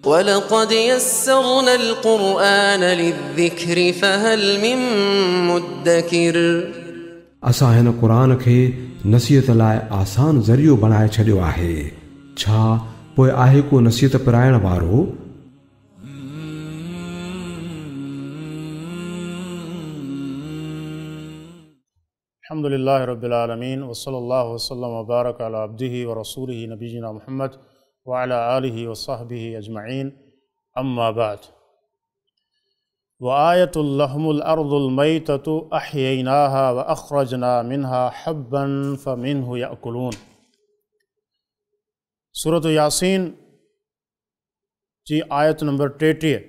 ولقد يسرنا القرآن للذكر فهل من مدكر. असां हिन क़ुर खे नसीहत लाइ आसान ज़रियो बणाए छॾियो आहे, छा पोइ आहे को नसीहत पराइण वारो? अल्हम्दुलिल्लाहि रब्बिल आलमीन वसल्लल्लाहु वसल्लम व बारक अला अब्दिही व रसूलिही नबीना मुहम्मद व अला आलिही व सहबिही अजमईन। अम्मा बाद। व आयतुल लहुमुल अर्दुल मैततु अहयैनाहा व अखरजना मिनहा हब्बन फमिन्हु यअकुलून। सूरत यासीन जी आयत नंबर 33।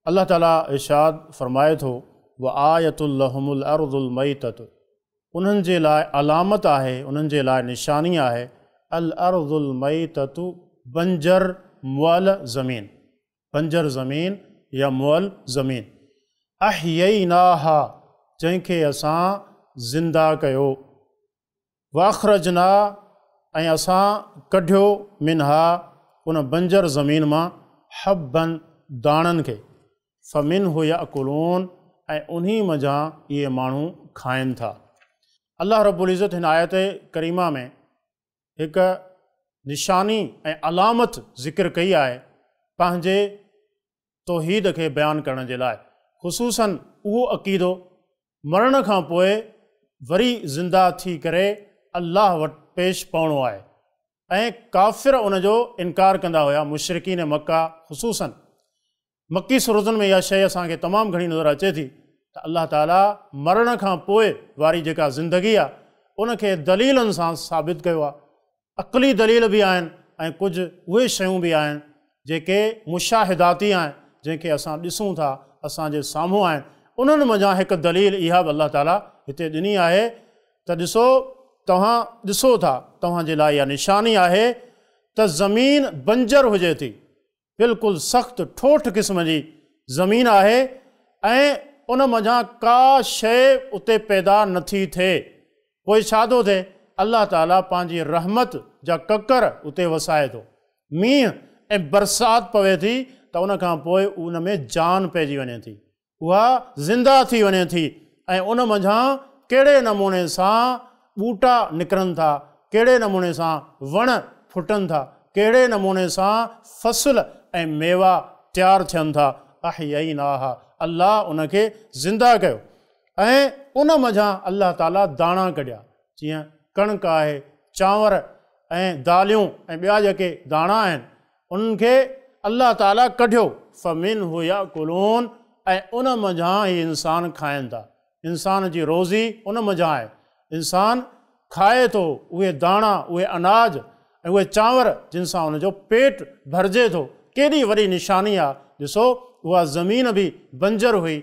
अल्लाह ताला इरशाद फरमाए थो व आयतुल लहुमुल अर्दुल मैततु, उन्हनि जे लाइ अलामत आहे, उन्हनि जे लाइ निशानी आहे। अल अर्दुल मैततु बंजर मुअल ज़मीन, बंजर ज़मीन या मुअल ज़मीन। अहयैनाहा, जंहिंखे असां ज़िंदा कयो। व अखरजना, ऐं असां कढियो, मिनहा, उन बंजर ज़मीन मां, हब्बन, दाणनि खे। फमिन्हु यअकुलून, ऐं उन्ही मंझां इहे माण्हू खाइनि था। अल्लाह रब्बुल इज़्ज़त हिन आयत करीमा में हिकु निशानी ऐं अलामत ज़िक्र कई आहे पंहिंजे तौहीद खे बयानु करण जे लाइ। ख़ुसूसन उहो अक़ीदो मरण खां पोइ वरी ज़िंदा थी करे अल्लाह वटि पेश पवणो आहे, ऐं काफ़िर उनजो इनकार कंदा हुया, मुशरिकीन मक्का। ख़ुसूसन मक्की सूरतुनि में इहा शइ असांखे तमामु घणी नज़र अचे थी त अल्लाह ताला मरण खां पोइ वारी जेका ज़िंदगी आहे उनखे दलीलनि सां साबित कयो आहे। अक़ली दलील बि आहिनि ऐं कुझु उहे शयूं बि आहिनि जेके मुशाहिदाती आहिनि, जंहिंखे असां ॾिसूं था, असांजे साम्हूं आहिनि। उन्हनि मंझां हिकु दलील इहा बि अल्लाह ताला हिते ॾिनी आहे त ॾिसो, तव्हां ॾिसो था, तव्हांजे लाइ इहा निशानी आहे त ज़मीन बंजर हुजे थी, बिल्कुलु सख़्तु ठोठ क़िस्म जी ज़मीन आहे ऐं उन मंझां का शइ उते पैदा नथी थिए। पोइ छा थो थिए? अल्लाह ताला पंहिंजी रहमत जा ककर उते वसाए थो। मींहुं ऐं बरसाति पवे थी त उन खां पोइ उन में जान पइजी वञे थी, उहा ज़िंदा थी वञे थी ऐं उन मंझां कहिड़े नमूने सां ॿूटा निकिरनि था, कहिड़े नमूने सां वण फुटनि था, कहिड़े नमूने सां फ़सल ऐं मेवा तयारु थियनि था। अहयैनाहा, अल्लाह उनखे ज़िंदा कयो ऐं उन मंझां अल्लाह ताला दाणा कढिया, जीअं कणिक आहे, चांवर ऐं दालियूं ऐं ॿिया जेके दाणा आहिनि उन्हनि खे अल्लाह ताला कढियो। फमिन्हु यअकुलून, ऐं उन मंझां ई इंसान खाइनि था। इंसान जी रोज़ी उन मंझां आहे। इंसान खाए थो उहे दाणा, उहे अनाज ऐं उहे चांवर जिन सां हुनजो पेट भरिजे थो। केॾी वॾी निशानी आहे। ॾिसो, उहा ज़मीन बि बंजर हुई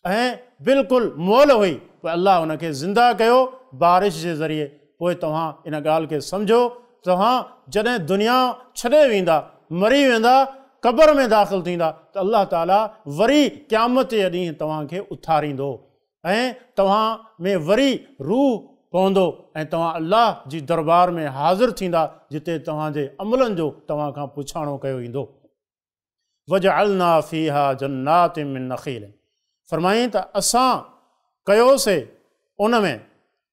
ऐं बिल्कुलु मोल हुई, पोइ अल्लाह हुनखे ज़िंदा कयो बारिश जे ज़रिए। पोइ तव्हां इन ॻाल्हि खे सम्झो, तव्हां जॾहिं दुनिया छॾे वेंदा, मरी वेंदा, क़बर में दाख़िल थींदा त अल्लाह ताला वरी क़यामत जे ॾींहुं तव्हांखे उथारींदो ऐं तव्हां में वरी रूह पवंदो ऐं तव्हां अल्लाह जी दरबार में हाज़िर थींदा, जिते तव्हांजे अमलनि जो तव्हां खां पुछाणो कयो ईंदो। वजअलना फ़ीहा जन्नातिन मिन नख़ील, फरमाई त असां कयोसीं उन में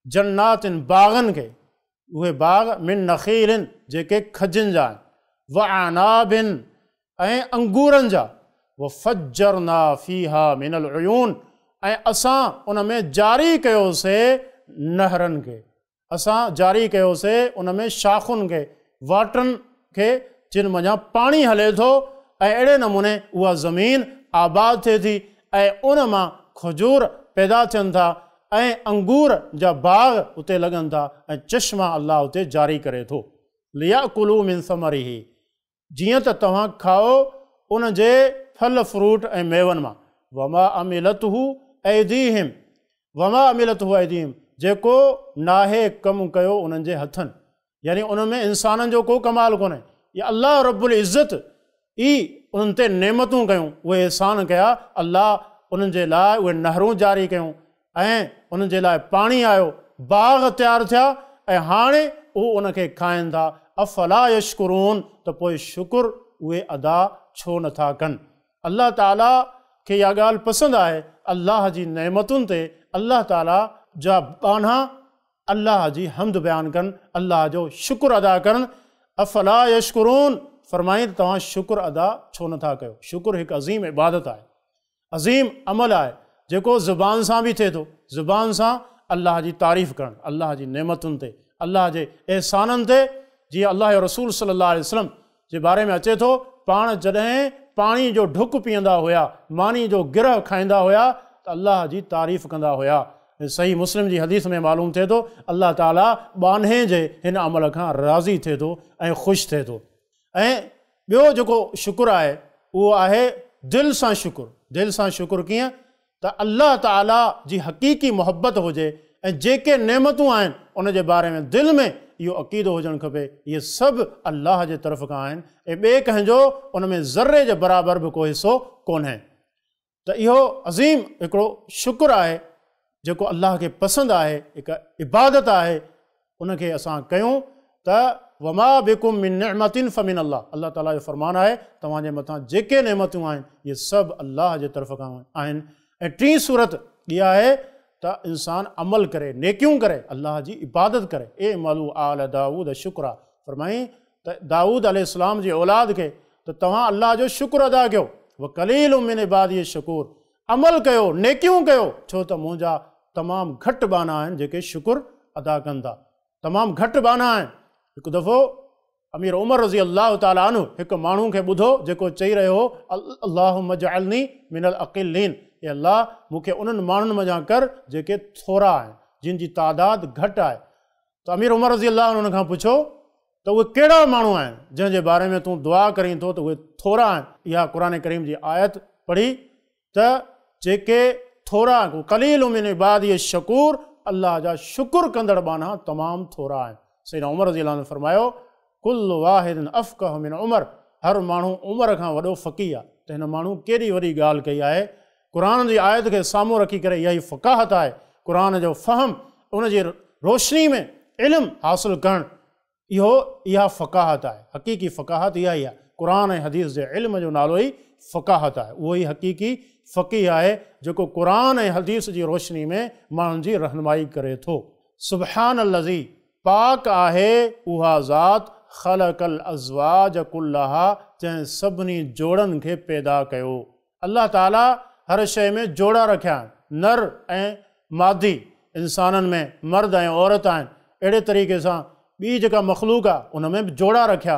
जन्नातिन बाग़नि खे, उहे बाग़ मिन नख़ीलिन जेके खजियुनि जा आहिनि, व अनाबिन ऐं अंगूरनि जा, व फज्जरना फ़ीहा मिनल उयून, ऐं असां उन में जारी कयोसीं नहरनि खे, असां जारी कयोसीं उन में शाख़ुनि खे, वाटनि खे जिन मंझां पाणी हले थो ऐं अहिड़े नमूने उहा ज़मीन आबाद थिए थी ऐं उन मां खजूर पैदा थियनि था ऐं अंगूर जा बाग़ उते लॻनि था ऐं चश्मा अल्लाह उते जारी करे थो। लियाकुलू मिन समरिही, जीअं त तव्हां खाओ उन जे फल फ्रूट ऐं मेवनि मां। वमा अमिलतहु ऐदीहिम, वमा अमिलतहु ऐदीहिम, जेको नाहे कमु कयो उन्हनि जे हथनि, यानी उन में इंसाननि जो को कमाल कोन्हे, या अल्लाह रब्बुल इज़्ज़त ई उन्हनि ते नेमतूं कयूं, उहे एहसान कया अल्लाह उन्हनि जे लाइ, उहे नहरूं जारी कयूं ऐं उन्हनि जे लाइ पाणी आयो, बाग़ तयारु थिया ऐं हाणे उहो उनखे खाइनि था। अफला यशकुरून, त पोइ शुक्र اهي ادا ڇو نٿا ڪن؟ الله تعاليٰ کي اها ڳالهه پسند آهي، الله جي نعمتن تي الله تعاليٰ جا ٻانها الله جي حمد بيان ڪن، الله جو شڪر ادا ڪرن، افلا يشڪرون، فرمائين ته توهان شڪر ادا ڇو نٿا ڪيو؟ شڪر هڪ عظيم عبادت آهي، عظيم عمل آهي، جيڪو زبان سان به ٿئي ٿو، زبان سان الله جي تعريف ڪرڻ، الله جي نعمتن تي، الله جي احسانن تي، جيئن الله جو رسول صلي الله عليه وسلم جي باري ۾ اچي ٿو، پاڻ جڏهن پاڻي جو ڍڪ پيئندا هيا، ماني جو گرهه کائيندا هيا ته الله جي تعريف ڪندا هيا. صحيح مسلم جي حديث ۾ معلوم ٿئي ٿو، الله تعاليٰ ٻانهي جي هن عمل کان راضي ٿئي ٿو ۽ خوش ٿئي ٿو. ۽ ٻيو جيڪو شڪر آهي اهو آهي دل سان شڪر. دل سان شڪر ڪيئن؟ ته الله تعاليٰ جي حقيقي محبت هجي ۽ جيڪي نعمتون آهن ان جي باري ۾ دل ۾ اهو عقيدو هجڻ کپي اهي سڀ الله جي طرف کان آهن ۽ ٻئي ڪنهن جو ان ۾ ذري جي برابر به ڪو حصو ڪونهي ته اهو عظيم هڪڙو شڪر آهي جيڪو الله کي پسند آهي هڪ عبادت آهي ان کي اسان ڪيون ته وما بڪم من نعمة فمن الله الله تعاليٰ جو فرمان آهي توهان جي مٿان جيڪي نعمتون آهن اهي سڀ الله جي طرف کان آهن ۽ ٽين صورت اها آهي ته انسان عمل ڪري نيڪيون ڪري الله جي عبادت ڪري اعملوا آل داود شڪرا فرمائين ته داود عليه السلام جي اولاد کي ته توهان الله جو شڪر ادا ڪيو وقليل من عبادي الشڪور عمل ڪيو، نيڪيون ڪيو، ڇو ته منهنجا تمام گهٽ ٻانها آهن جيڪي شڪر ادا ڪن ٿا. تمام گهٽ ٻانها آهن. هڪ دفعو امير عمر رضي الله تعالٰي عنه هڪ ماڻهو کي ٻڌو جيڪو چئي رهيو هو، اللهم اجعلني من الاقلين، اي الله مون کي انهن ماڻهن منجهان ڪر جيڪي ٿورا آهن، جن جي تعداد گهٽ آهي. ته امير عمر رضي الله عنه ان کان پڇيو ته اهي ڪهڙا ماڻهو آهن جنهن جي باري ۾ تون دعا ڪرين ٿو ته اهي ٿورا آهن؟ اها قرآن ڪريم جي آيت پڙهي ته جيڪي ٿورا آهن، قليل من عبادي الشڪور، الله جا شڪر ڪندڙ ٻانها تمام ٿورا آهن. سيدنا عمر رضي الله عنه فرمايو، ڪل واحد افقه من عمر، هر ماڻهو عمر کان وڏو فقيه آهي. ته هن ماڻهو ڪيڏي وڏي ڳالهه ڪئي آهي، قرآن جي آيت کي سامهون رکي ڪري اها ئي فقاهت آهي، قرآن جو فهم، ان جي روشني ۾ علم حاصل ڪرڻ اهو اها فقاهت آهي، حقيقي فقاهت اها ئي آهي، قرآن ۽ حديث جي علم جو نالو ئي فقاهت آهي، اهو ئي حقيقي فقيه آهي جيڪو قرآن ۽ حديث جي روشني ۾ ماڻهن جي رهنمائي ڪري ٿو. سبحان الذي پاڪ آهي اها ذات خلق الازواج ڪلها جنهن سڀني جوڙن کي پيدا ڪيو. الله تعاليٰ هر شيء ۾ جوڙا رکيا آهن، نر ۽ مادي، انسانن ۾ مرد ۽ عورت آهن، اهڙي طريقي سان ٻي جيڪا مخلوق آهي ان ۾ به جوڙا رکيا،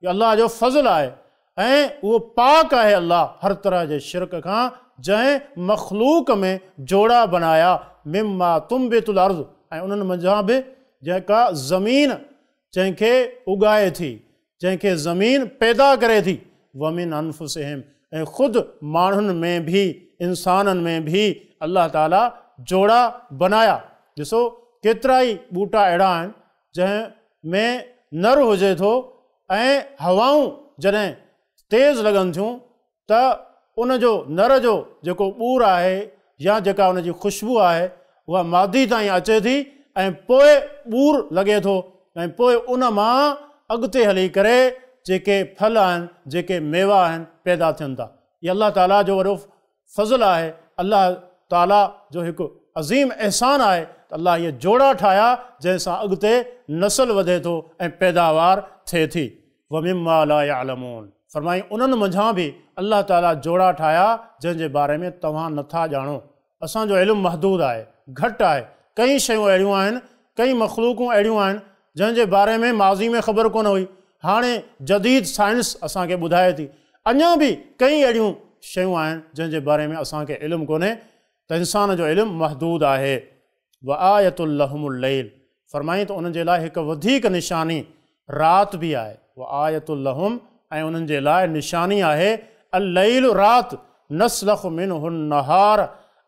اهو الله جو فضل آهي ۽ اهو پاڪ آهي الله هر طرح جي شرڪ کان جنهن مخلوق ۾ جوڙا بنايا، مما تنبت الارض ۽ انهن منجهان به جيڪا زمين جنهن کي اڳائي ٿي، جنهن کي زمين پيدا ڪري ٿي، ومن انفسهم ۽ خود ماڻهن ۾ به، انسانن ۾ به الله تعاليٰ جوڙا بنايا. ڏسو ڪيترائي ٻوٽا اهڙا آهن جنهن ۾ نر هجي ٿو ۽ هوائون جڏهن تيز لڳن ٿيون ته ان جو نر جو جيڪو ٻور آهي يا جيڪا ان جي خوشبو آهي اها مادي تائين اچي ٿي ۽ پوء ٻور لڳي ٿو ۽ پوء ان مان اڳتي هلي ڪري جيڪي ڦل آهن جيڪي ميوا آهن پيدا ٿين ٿا. هي الله تعاليٰ جو وڏو فضل آهي الله تعاليٰ جو هڪ عظيم احسان آهي ته الله اهي جوڙا ٺاهيا جنهن سان اڳتي نسل وڌي ٿو ۽ پيداوار ٿئي ٿي. ومما لا يعلمون فرمائين انهن منجهان به الله تعاليٰ جوڙا ٺاهيا جنهن جي باري ۾ توهان نٿا ڄاڻو. اسان جو علم محدود آهي، گهٽ آهي، ڪئين شيون اهڙيون آهن، ڪئين مخلوقون اهڙيون آهن جنهن جي باري ۾ ماضي ۾ خبر ڪونه هئي، هاڻي جديد سائنس اسان کي ٻڌائي ٿي. اڃا به ڪئين اهڙيون شيون آهن جنهن جي باري ۾ اسان کي علم ڪونهي ته انسان جو علم محدود آهي. وآية لهم الليل فرمائين ته انهن جي لاء هڪ وڌيڪ نشاني رات به آهي وآية لهم ۽ انهن جي لاء نشاني آهي الليل رات نسلخ منه النهار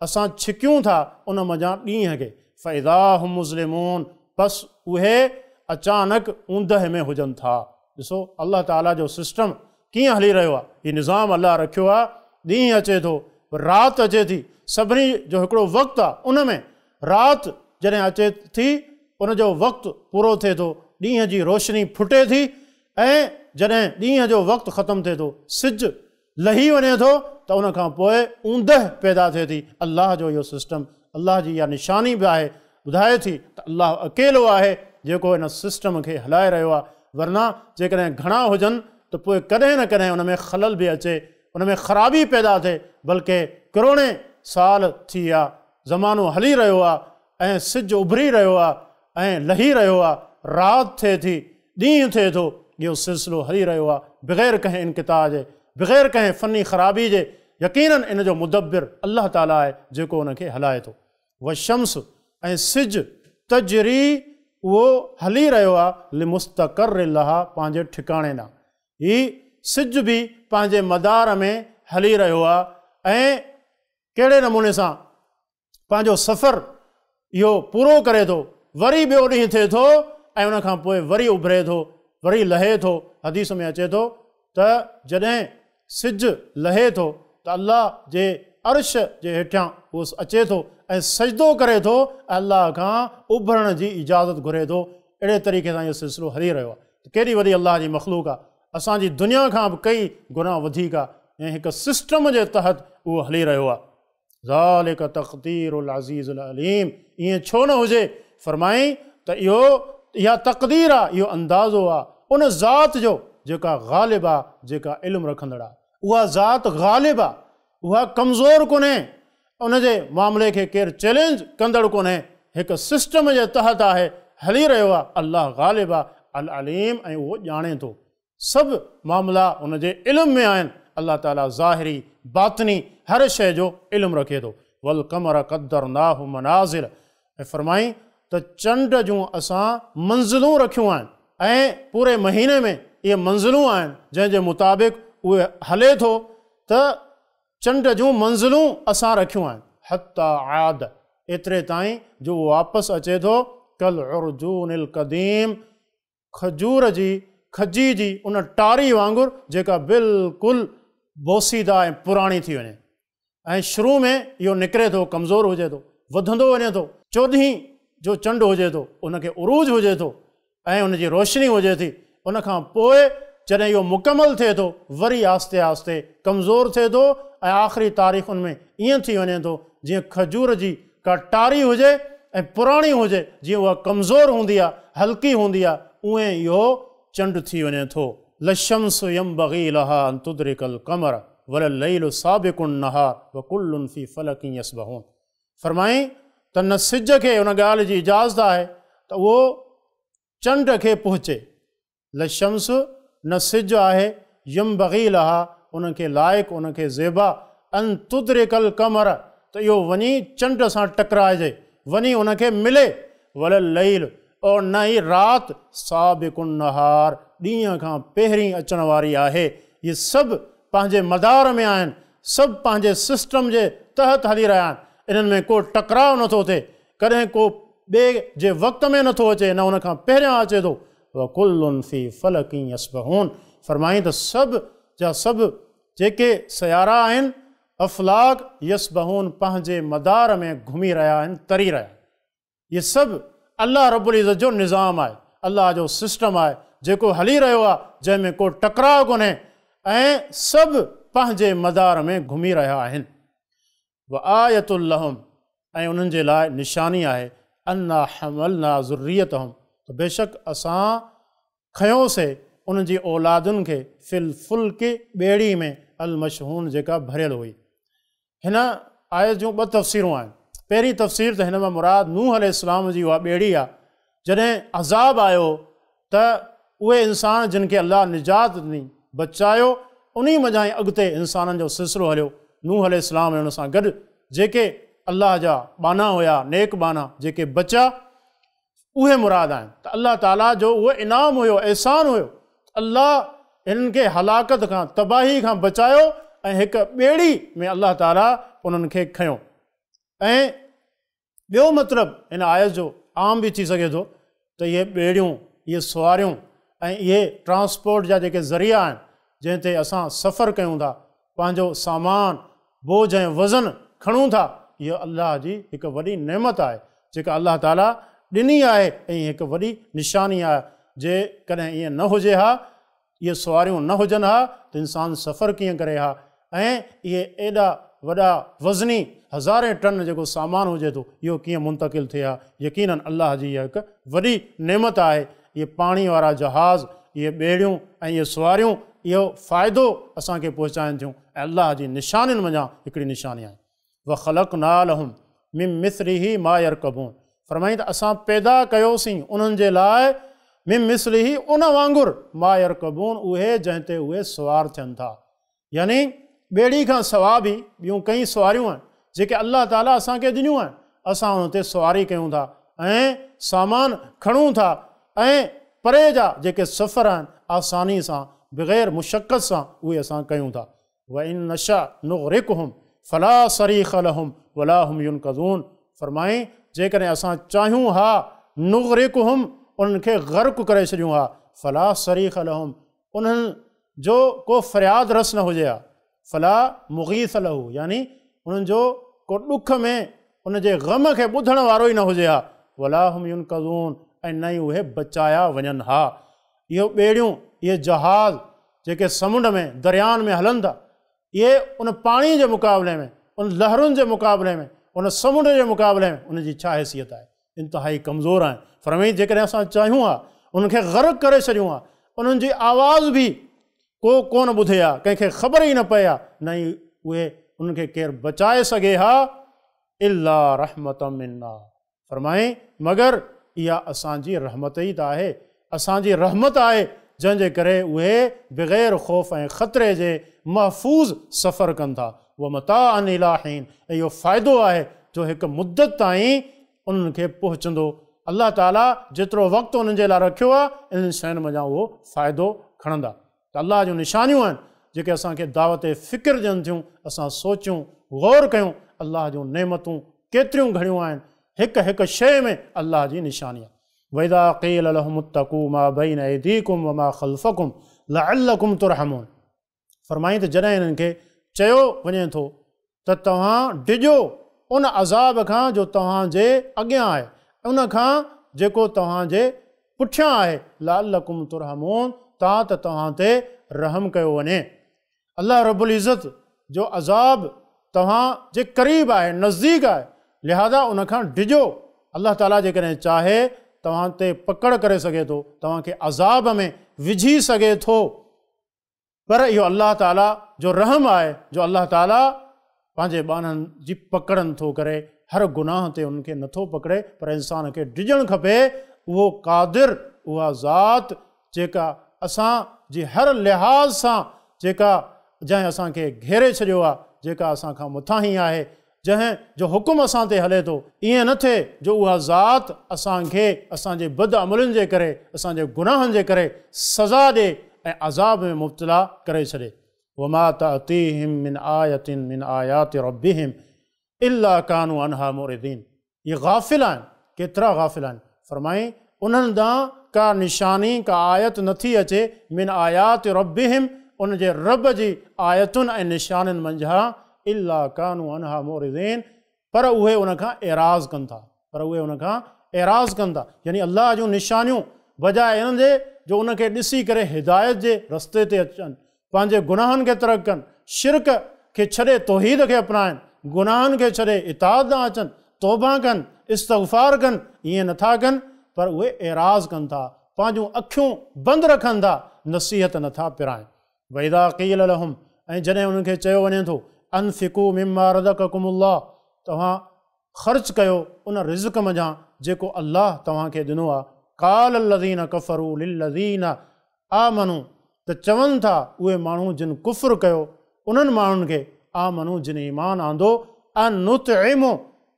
اسان ڇڪيون ٿا ان منجهان ڏينهن کي فاذا هم مظلمون پس اهي اچانڪ اوندهه ۾ هجن ٿا ڏسو الله تعالي جو سسٽم ڪيئن هلي رهيو آهي هي نظام الله رکيو آهي ڏينهن اچي ٿو رات اچي ٿي سڀني جو هڪڙو وقت آهي ان ۾ رات جڏهن اچي ٿي ان جو وقت پورو ٿئي ٿو ڏينهن جي روشني ڦٽي ٿي ۽ جڏهن ڏينهن جو وقت ختم ٿئي ٿو، سج لهي وڃي ٿو ته ان کان پوء اوندهه پيدا ٿئي ٿي. الله جو اهو سسٽم، الله جي اها نشاني به آهي، ٻڌائي ٿي ته الله اڪيلو آهي جيڪو ان سسٽم کي هلائي رهيو آهي، ورنه جيڪڏهن گهڻا هجن ته پوء ڪڏهن نه ڪڏهن ان ۾ خلل به اچي، ان ۾ خرابي پيدا ٿئي، بلڪه ڪروڙين سال ٿي ويا، زمانو هلي رهيو آهي ۽ سج اڀري رهيو آهي ۽ لهي رهيو آهي، رات ٿئي ٿي، ڏينهن ٿئي ٿو، اهو سلسلو هلي رهيو آهي بغير ڪنهن انقطاع جي، بغير ڪنهن فني خرابي جي، يقيناً ان جو مدبر الله تعاليٰ آهي جيڪو ان کي هلائي ٿو. والشمس ۽ سج تجري اهو هلي رهيو آهي لمستقر لها پنهنجي ٺڪاڻي ڏانهن. هي سج به پنهنجي مدار ۾ هلي رهيو آهي ۽ ڪهڙي نموني سان پنهنجو سفر اهو پورو ڪري ٿو، وري ٻيو ڏينهن ٿئي ٿو ۽ ان کان پوء وري اڀري ٿو، وري لهي ٿو. حديث ۾ اچي ٿو ته جڏهن سج لهي ٿو ته الله جي عرش جي هيٺيان اهو اچي ٿو ۽ سجدو ڪري ٿو ۽ الله کان اڀرڻ جي اجازت گهري ٿو. اهڙي طريقي سان اهو سلسلو هلي رهيو آهي ته ڪيڏي وڏي الله جي مخلوق آهي، اسان جي دنيا کان به ڪئي گنا وڌيڪ آهي ۽ هڪ سسٽم جي تحت اهو هلي رهيو آهي. ذلک تقدير العزيز العليم ائين ڇو نه هجي؟ فرمائين ته اهو اها تقدير آ، اهو اندازو آ ان ذات جو جيڪا غالب آ، جيڪا علم رکندڙ آ. اها ذات غالب آ، اها ڪمزور ڪونهي، ان جي معاملي کي ڪير چئلينج ڪندڙ ڪونهي، هڪ سسٽم جي تحت آهي، هلي رهيو آ، الله غالب آ، العليم ۽ اهو ڄاڻي ٿو. سڀ معاملا ان جي علم ۾ آهن، الله تعاليٰ ظاهري، باطني هر شيء جو علم رکي ٿو. والقمر قدرناه منازل ۽ فرمائين ته چنڊ جون اسان منزلون رکيون آهن ۽ پوري مهيني ۾ اهي منزلون آهن جنهن جي مطابق اهي هلي ٿو ته چنڊ جون منزلون اسان رکيون آهن. حتيٰ عاد ايتري تائين جو اهو واپس اچي ٿو ڪالعرجون القديم کجور جي کجي جي ان ٽاري وانگر جيڪا بلڪل بوسيده ۽ پراڻي ٿي وڃي ۽ شروع ۾ اهو نڪري ٿو ڪمزور هجي ٿو وڌندو وڃي ٿو چوڏهين جو چنڊ هجي ٿو ان کي عروج هجي ٿو ۽ ان جي روشني هجي ٿي ان کان پوء جڏهن اهو مڪمل ٿئي ٿو وري آهستي آهستي ڪمزور ٿئي ٿو ۽ آخري تاريخن ۾ ائين ٿي وڃي ٿو جيئن کجور جي ڪا ٽاري هجي ۽ پراڻي هجي، جيئن اها ڪمزور هوندي آ، هلڪي هوندي آ، اونئين اهو چنڊ ٿي وڃي ٿو. لا الشمس ينبغي لها ان تدرڪ القمر ولا الليل سابق النهار وڪل في فلڪ يسبحون فرمائين ته نه سج کي ان ڳالهه جي اجازت آهي ته اهو چنڊ کي پهچي، لا الشمس، نه سج آهي، ينبغي لها، ان کي لائق، ان کي زيبا، ان تدرڪ القمر، ته اهو وڃي چنڊ سان ٽڪرائجي، وڃي ان کي ملي، ولا الليل، اور نه ئي رات، سابق النهار، ڏينهن کان پهرين اچڻ واري آهي، اهي سڀ پنهنجي مدار ۾ آهن، سڀ پنهنجي سسٽم جي تحت هلي رهيا آهن، انهن ۾ ڪو ٽڪراء نٿو ٿئي، ڪڏهن ڪو ٻئي جي وقت ۾ نٿو اچي نه ان کان پهريان اچي ٿو، وڪل في فلڪ يسبحون فرمائين ته سڀ جا سڀ جيڪي سيارا آهن، افلاڪ، يسبحون پنهنجي مدار ۾ گهمي رهيا آهن، تري رهيا آهن. اهي سڀ الله رب العزت جو نظام آهي، الله جو سسٽم آهي جيڪو هلي رهيو آهي جنهن ۾ ڪو ٽڪراء ڪونهي ۽ سڀ پنهنجي مدار ۾ گهمي رهيا آهن. وآية لهم ۽ انهن جي لاء نشاني آهي، انا حملنا ذريتهم ته بيشڪ اسان کنيوسي انهن جي اولادن کي في الفلڪ ٻيڙي ۾ المشحون جيڪا ڀريل هئي. هن آيت جون ٻه تفسيرون آهن. پهرين تفسير ته هن مان مراد نوح عليه السلام جي اها ٻيڙي آهي جڏهن عذاب آيو ته اهي انسان جن کي الله نجات ڏني، بچايو، انهي منجهان ئي اڳتي انسانن جو سلسلو هليو، نوح عليه السلام ۽ ان سان گڏ جيڪي الله جا ٻانها هيا، نيڪ ٻانها، جيڪي بچيا، اهي مراد آهن ته الله تعاليٰ جو اهو انعام هيو، احسان هيو ته الله هنن کي هلاڪت کان، تباهي کان بچايو ۽ هڪ ٻيڙي ۾ الله تعاليٰ انهن کي کنيو ۽. ٻيو مطلب هن آيت جو عام به ٿي سگهي ٿو ته اهي ٻيڙيون، اهي سواريون ۽ اهي ٽرانسپورٽ جا جيڪي ذريعا آهن جنهن تي اسان سفر ڪيون ٿا، پنهنجو سامان، بوجهه ۽ وزن کڻون ٿا، اهو الله جي هڪ وڏي نعمت آهي جيڪا الله تعاليٰ ڏني آهي ۽ هڪ وڏي نشاني آهي، جيڪڏهن ائين نه هجي ها اهي سواريون نه هجن ها ته انسان سفر ڪيئن ڪري ها ۽ اهي ايڏا وڏا وزني هزارين ٽن جيڪو سامان هجي ٿو اهو ڪيئن منتقل ٿئي ها. يقيناً الله جي اها هڪ وڏي نعمت آهي. اهي پاڻي وارا جهاز، اهي ٻيڙيون ۽ اهي سواريون اهو فائدو اسان کي پهچائن ٿيون ۽ الله جي نشانين منجهان هڪڙي نشاني آهي. وخلقنا لهم من مثله ما يرڪبون فرمائين ته اسان پيدا ڪيوسين انهن جي لاء من مثله ان وانگر ما يرڪبون اهي جنهن تي اهي سوار ٿين ٿا يعني ٻيڙي کان سوا به ٻيون ڪئين سواريون آهن جيڪي الله تعالي اسان کي ڏنيون آهن اسان ان تي سواري ڪيون ٿا ۽ سامان کڻون ٿا ۽ پري جا جيڪي سفر آهن آساني سان بغير مشقت سان اهي اسان ڪيون ٿا. وان نشأ نغرقهم فلا صريخ لهم ولا هم ينقذون فرمائين جيڪڏهن اسان چاهيون ها نغرقهم انهن کي غرق ڪري ڇڏيون ها فلا صريخ لهم انهن جو ڪو فرياد رس نه هجي ها فلا مغيث له يعني انهن جو ڪو ڏک ۾ ان جي غم کي ٻڌڻ وارو ئي نه هجي ها ولا هم ينقذون ۽ نه ئي اهي بچايا وڃن ها. اهي ٻيڙيون، اهي جهاز جيڪي سمنڊ ۾، دريائن ۾ هلن ٿا، اهي ان پاڻي جي مقابلي ۾، ان لهرن جي مقابلي ۾، ان سمنڊ جي مقابلي ۾ ان جي ڇا حيثيت آهي؟ انتهائي ڪمزور آهن. فرمائين جيڪڏهن اسان چاهيون ها، انهن کي غرق ڪري ڇڏيون ها، انهن جي آواز به ڪو ڪونه ٻڌي ها، ڪنهن کي خبر ئي نه پئي ها، نه ئي اهي انهن کي ڪير بچائي سگهي ها، الا رحمة منا. فرمائين، مگر اها اسان جي رحمت ئي ته آهي، اسان جي رحمت آهي جنهن جي ڪري اهي بغير خوف ۽ خطري جي محفوظ سفر ڪن ٿا، ومتاعا الي حين ۽ اهو فائدو آهي جو هڪ مدت تائين انهن کي پهچندو، الله تعالي جيترو وقت انهن جي لاء رکيو آهي انهن شين منجهان اهو فائدو کڻندا. ته الله جون نشانيون آهن جيڪي اسان کي دعوت فڪر ڏين ٿيون، اسان سوچيون، غور ڪيون، الله جون نعمتون ڪيتريون گهڻيون آهن، هڪ هڪ شيء ۾ الله جي نشاني آهي. واذا قيل لهم اتقوا ما بين ايديڪم وما خلفڪم لعلڪم ترحمون فرمائين ته جڏهن انهن کي چيو وڃي ٿو ته توهان ڊڄو ان عذاب کان جو توهان جي اڳيان آهي ۽ ان کان جيڪو توهان جي پٺيان آهي، لعلڪم ترحمون تان ته توهان تي رحم ڪيو وڃي. الله رب العزت جو عذاب توهان جي قريب آهي، نزديڪ آهي، لهذا ان کان ڊڄو. الله تعاليٰ جيڪڏهن چاهي توهان تي پڪڙ ڪري سگهي ٿو، توهان کي عذاب ۾ وجهي سگهي ٿو. پر اهو الله تعاليٰ جو رحم آهي جو الله تعاليٰ پنهنجي ٻانهن جي پڪڙ نٿو ڪري، هر گناهه تي انهن کي نٿو پڪڙي، پر انسان کي ڊڄڻ کپي، اهو قادر، اها ذات جيڪا اسان جي هر لحاظ سان جيڪا جنهن اسان کي گهيري ڇڏيو آهي، جيڪا اسان کان مٿاهين آهي، جنهن جو حڪم اسان تي هلي ٿو، ائين نه ٿئي جو اها ذات اسان کي اسان جي بدعملين جي ڪري، اسان جي گناهن جي ڪري سزا ڏئي ۽ عذاب ۾ مبتلا ڪري ڇڏي. وما تأتيهم من آية من آيات ربهم الا ڪانوا عنها معرضين اهي غافل آهن، ڪيترا غافل آهن. فرمائين، انهن ڏانهن ڪا نشاني، ڪا آيت نٿي اچي، من آيات ربهم، ان جي رب جي آيتن ۽ نشانين منجهان، الا ڪانوا عنها معرضين، پر اهي ان کان اعراض ڪن ٿا، پر اهي ان کان اعراض ڪن ٿا، يعني الله جون نشانيون بجاء ان جي جو ان کي ڏسي ڪري هدايت جي رستي تي اچن، پنهنجي گناهن کي ترڪ ڪن، شرڪ کي ڇڏي توحيد کي اپنائن، گناهن کي ڇڏي اطاعت ڏانهن اچن، توبه ڪن، استغفار ڪن، ائين نٿا ڪن، پر اهي اعراض ڪن ٿا، پنهنجون اکيون بند رکن ٿا، نصيحت نٿا پرائين. واذا قيل لهم ۽ جڏهن انهن کي چيو وڃي ٿو، انفقوا مما رزقڪم الله توهان خرچ ڪيو ان رزق منجهان جيڪو الله توهان کي ڏنو آهي، قال الذين ڪفروا للذين آمنوا ته چون ٿا اهي ماڻهو جن ڪفر ڪيو انهن ماڻهن کي، آمنوا جن ايمان آندو، انطعم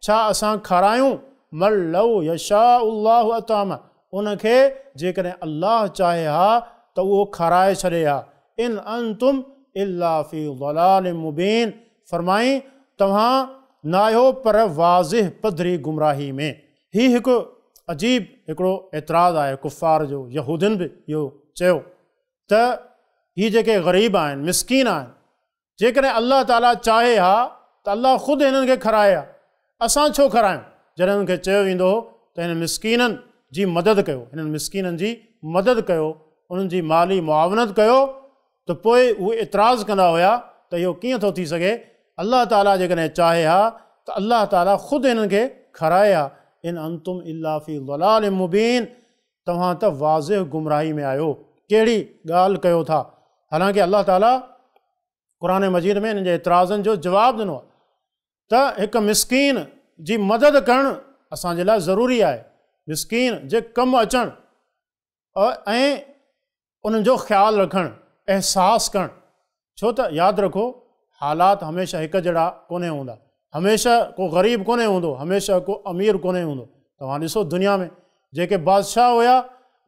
ڇا اسان کارايون، من لو يشاء الله اطعمه ان کي جيڪڏهن الله چاهي ها ته اهو کارائي ڇڏي ها، ان انتم الا في ضلال مبين فرمائين توهان ناهيو پر واضح پڌري گمراهي ۾. هي هڪ عجيب هڪڙو اعتراض آهي ڪفار جو، يهودين به اهو چيو ته هي جيڪي غريب آهن، مسڪين آهن، جيڪڏهن الله تعاليٰ چاهي ها ته الله خود هنن کي کارائي ها، اسان ڇو کارايون؟ جڏهن انهن کي چيو ويندو هو ته هنن مسڪينن جي مدد ڪيو، هنن مسڪينن جي مدد ڪيو. انهن جي مالي معاونت ڪيو ته پوء اهي اعتراض ڪندا هيا ته اهو ڪيئن ٿو ٿي سگهي، الله تعاليٰ جيڪڏهن چاهي ها ته الله تعاليٰ خود هنن کي کارائي ها، ان انتم الا في ضلال مبين توهان ته واضح گمراهي ۾ آهيو، ڪهڙي ڳالهه ڪيو ٿا؟ حالانڪه الله تعاليٰ قرآن مجيد ۾ انهن جي اعتراضن جو جواب ڏنو آهي ته هڪ مسڪين جي مدد ڪرڻ اسان جي لاء ضروري آهي، مسڪين جي ڪم اچڻ ۽ انهن جو خيال رکڻ، احساس ڪرڻ، ڇو ته ياد رکو حالات هميشه هڪ جهڙا ڪونهي هوندا، هميشه ڪو غريب ڪونهي هوندو، هميشه ڪو امير ڪونهي هوندو. توهان ڏسو دنيا ۾ جيڪي بادشاهه هيا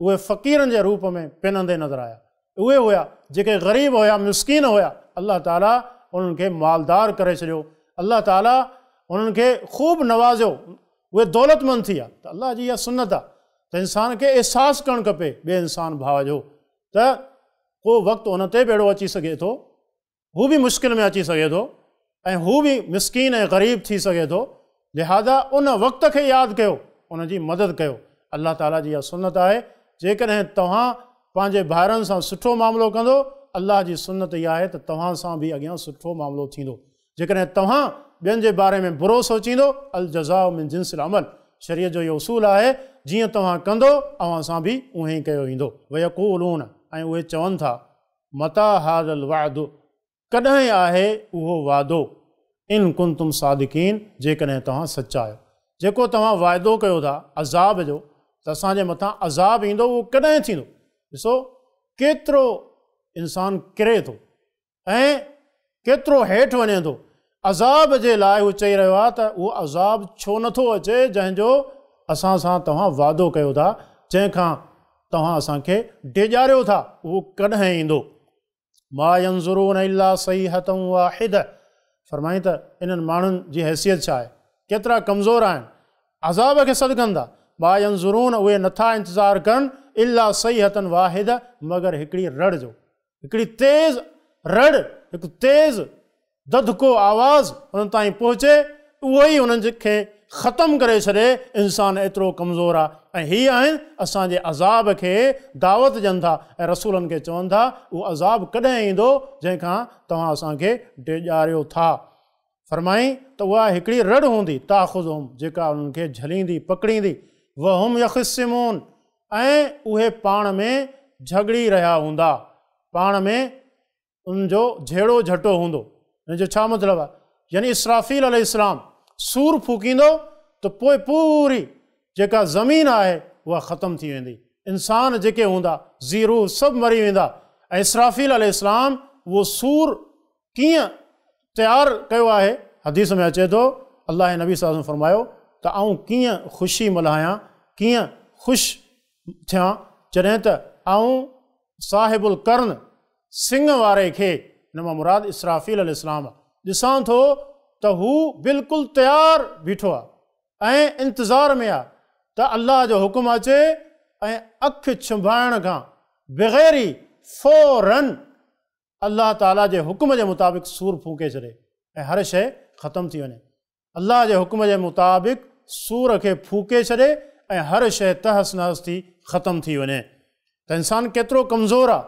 اهي فقيرن جي روپ ۾ پنندي نظر آيا، اهي هيا جيڪي غريب هيا، مسڪين هيا، الله تعاليٰ انهن کي مالدار ڪري ڇڏيو، الله تعاليٰ انهن کي خوب نوازيو، اهي دولتمند ٿي ويا. ته الله جي اها سنت آهي ته انسان کي احساس ڪرڻ کپي ٻئي انسان ڀاء جو ته ڪو وقت ان تي به اهڙو اچي سگهي ٿو، هو به مشڪل ۾ اچي سگهي ٿو ۽ هو به مسڪين ۽ غريب ٿي سگهي ٿو، لهذا ان وقت کي ياد ڪيو، ان جي مدد ڪيو. الله تعاليٰ جي اها سنت آهي، جيڪڏهن توهان پنهنجي ڀائرن سان سٺو معاملو ڪندو، الله جي سنت اها آهي ته توهان سان به اڳيان سٺو معاملو ٿيندو. جيڪڏهن توهان ٻين جي باري ۾ برو سوچيندو، الجزاء من جنس العمل، شريعت جو اهو اصول آهي، جيئن توهان ڪندو اوهان سان به اونهين ئي ڪيو ويندو. ويقولون ۽ اهي چون ٿا، متيٰ هذا الوعد ڪڏهن آهي اهو وعدو، ان ڪنتم صادقين جيڪڏهن توهان سچا آهيو. جيڪو توهان وعدو ڪيو ٿا عذاب جو ته اسان جي مٿان عذاب ايندو اهو ڪڏهن ٿيندو؟ ڏسو ڪيترو انسان ڪري ٿو ۽ ڪيترو هيٺ وڃي ٿو. عذاب جي لاء هو چئي رهيو آهي ته اهو عذاب ڇو نٿو اچي جنهن جو اسان سان توهان وعدو ڪيو ٿا، جنهن کان توهان اسان کي ڊيڄاريو ٿا، اهو ڪڏهن ايندو؟ ما ينظرون الا صيحة واحدة فرمائين ته انهن ماڻهن جي حيثيت ڇا آهي؟ ڪيترا ڪمزور آهن، عذاب کي سڏ ڪن ٿا. ما ينظرون اهي نٿا انتظار ڪن الا صيحة واحدة مگر هڪڙي رڙ جو. هڪڙي تيز رڙ، هڪ تيز ڌڌڪو آواز انهن تائين پهچي، اهو ئي انهن کي ختم ڪري ڇڏي، انسان ايترو ڪمزور آ ۽ هي آهن اسان جي عذاب کي دعوت ڏين ٿا ۽ رسولن کي چون ٿا اهو عذاب ڪڏهن ايندو جنهن کان توهان اسان کي ڊيڄاريو ٿا. فرمائين ته اها هڪڙي رڙ هوندي، تاخذهم، جيڪا انهن کي جهليندي، پڪڙيندي، وهم يخصمون، ۽ اهي پاڻ ۾ جهڳڙي رهيا هوندا، پاڻ ۾ انهن جو جهيڙو جهٽو هوندو. ان جو ڇا مطلب آهي؟ يعني اسرافيل عليه السلام صور ڦوڪيندو ته پوء پوري جيڪا زمين آهي اها ختم ٿي ويندي، انسان جيڪي هوندا، ذي روح سڀ مري ويندا ۽ اسرافيل عليه السلام اهو صور ڪيئن تيار ڪيو آهي؟ حديث ۾ اچي ٿو، الله جي نبي صلي الله عليه وسلم فرمايو ته آئون ڪيئن خوشي ملهايان، ڪيئن خوش ٿيان جڏهن ته آئون صاحب القرن، سڱ واري کي، ان مان مراد اسرافيل عليه السلام، ڏسان ٿو ته هو بلڪل تيار بيٺو آهي ۽ انتظار ۾ آهي ته الله جو حڪم اچي ۽ اک ڇنڀائڻ کان بغير ئي فوراً الله تعاليٰ جي حڪم جي مطابق صور ڦوڪي ڇڏي ۽ هر شيء ختم ٿي وڃي. الله جي حڪم جي مطابق صور کي ڦوڪي ڇڏي ۽ هر شيء تهس نهس ٿي ختم ٿي وڃي. ته انسان ڪيترو ڪمزور آ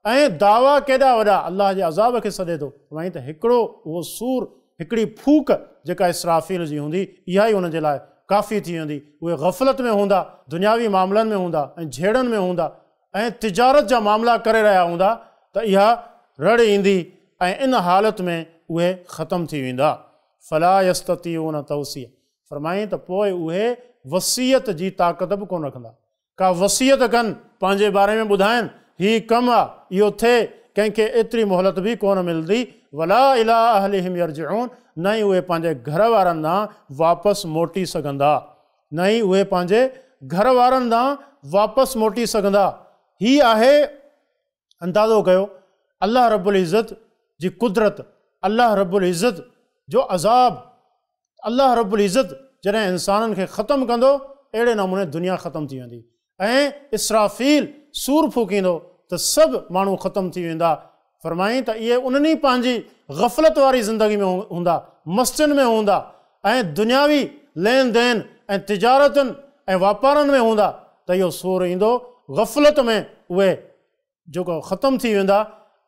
۽ دعويٰ ڪيڏا وڏا الله جي عذاب کي سڏي ٿو. فرمائين ته هڪڙو اهو صور، هڪڙي ڦوڪ جيڪا اسرافيل جي هوندي اها ئي انهن جي لاء ڪافي ٿي ويندي. اهي غفلت ۾ هوندا، دنياوي معاملن ۾ هوندا ۽ جهيڙن ۾ هوندا ۽ تجارت جا معاملا ڪري رهيا هوندا ته اها رڙ ايندي ۽ ان حالت ۾ اهي ختم ٿي ويندا. فلا يستطيعون توصيه فرمائين ته پوء اهي وصيت جي طاقت به ڪونه رکندا. ڪا وصيت ڪن، پنهنجي باري ۾ ٻڌائن، هي ڪم آ، اهو ٿئي، ڪنهن کي ايتري مهلت به ڪونه ملندي. ولا الي اهلهم يرجعون نه ئي اهي پنهنجي گهر وارن ڏانهن واپس موٽي سگهندا. نه ئي اهي پنهنجي گهر وارن ڏانهن واپس موٽي سگهندا. هي آهي اندازو ڪيو الله رب العزت جي قدرت، الله رب العزت جو عذاب، الله رب العزت جڏهن انسانن کي ختم ڪندو اهڙي نموني دنيا ختم ٿي ويندي ۽ اسرافيل صور ڦوڪيندو ته سڀ ماڻهو ختم ٿي ويندا. فرمائين ته اهي انهن ئي پنهنجي غفلت واري زندگي ۾ هوندا، مستين ۾ هوندا ۽ دنياوي لين دين ۽ تجارتن ۽ واپارن ۾ هوندا ته اهو صور ايندو، غفلت ۾ اهي. جيڪو ختم ٿي ويندا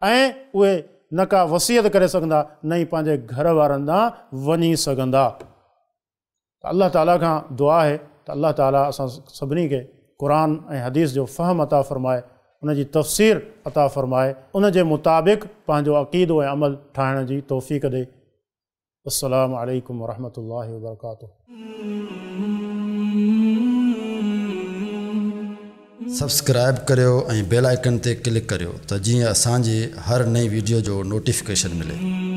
۽ اهي نه ڪا وصيت ڪري سگهندا نه ئي پنهنجي گهر وارن ڏانهن وڃي سگهندا. ته الله تعاليٰ کان دعا آهي ته الله تعاليٰ اسان سڀني کي قرآن ۽ حديث جو فهم عطا فرمائي، ان جي تفسير عطا فرمائي، ان جي مطابق پنهنجو عقيدو ۽ عمل ٺاهڻ جي توفيق ڏئي. السلام عليڪم ورحمة الله وبرڪاته. سبسڪرائب ڪريو ۽ بيل آئيڪن تي ڪلڪ ڪريو ته جيئن اسان جي هر نئين ويڊيو جو نوٽيفڪيشن ملي.